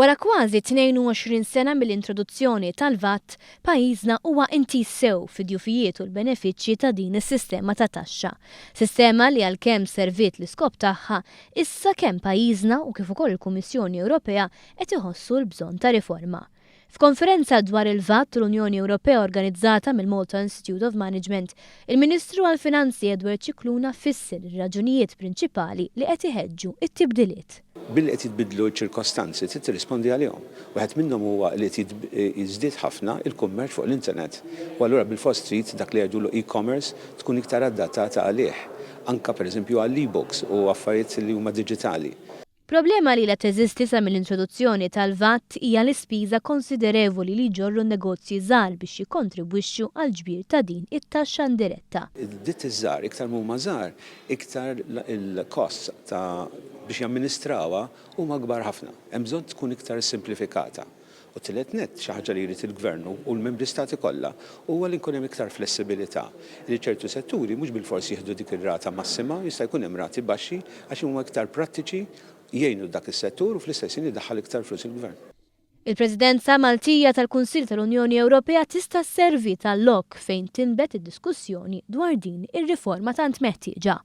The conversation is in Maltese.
Wara kważi 22 sena mill-introduzzjoni tal-VAT, pajjiżna huwa intiż sew fid-djufijiet u l-benefiċċji ta' din is-sistema ta' taxxa. Sistema li għalkemm serviet l-iskop tagħha, issa kemm pajjiżna u kif ukoll il-Kummissjoni Ewropea qed iħossu l-bżonn ta' riforma. F'konferenza dwar il-VAT u l-Unjoni Ewropea organizzata mill-Malta Institute of Management, il-Ministru għall-Finanzi Edward Scicluna fisser ir-raġunijiet prinċipali li qed iħeġġu t-tibdiliet. Billi qed jitbiddlu ċ-ċirkostanzi trid tirrispondi għalihom. Wieħed minnhom huwa li qed jiżdied ħafna il-kummerċ fuq l-internet. U allura bilfors trid dak li jgħidulu e-commerce tkun iktar adattata għalih. Anke pereżempju għall-e-books u affarijiet li huma diġitali. Problema li ilha teżisti sa mill-introduzzjoni tal-VAT hija l-ispiża konsiderevoli li jġorru n-negozji żgħar biex jikkontribwixxu għall-ġbir ta' din it-taxxa indiretta. Id-ditti żgħar, iktar m'huma żgħar, iktar il-costs ta' biex jamministrawha huma kbar ħafna. Hemm bżonn tkun iktar simplifikata. U t-tielet nett, xi ħaġa li jrid il-Gvern u l-membri stati kollha, huwa li jkun hemm iktar flessibilità. Li ċertu setturi mhux bilfors jieħdu dik ir-rata massima, jista' jkun hemm rati baxxi għax huma iktar prattiċi, jgħinu dak is-settur u fl-istess ħin idaħħal iktar flus il-Gvern. Il-Presidenza Maltija tal-Kunsill tal-Unjoni Ewropea tista' sservi ta' lok fejn tinbet id-diskussjoni dwar din ir-riforma tant meħtieġa.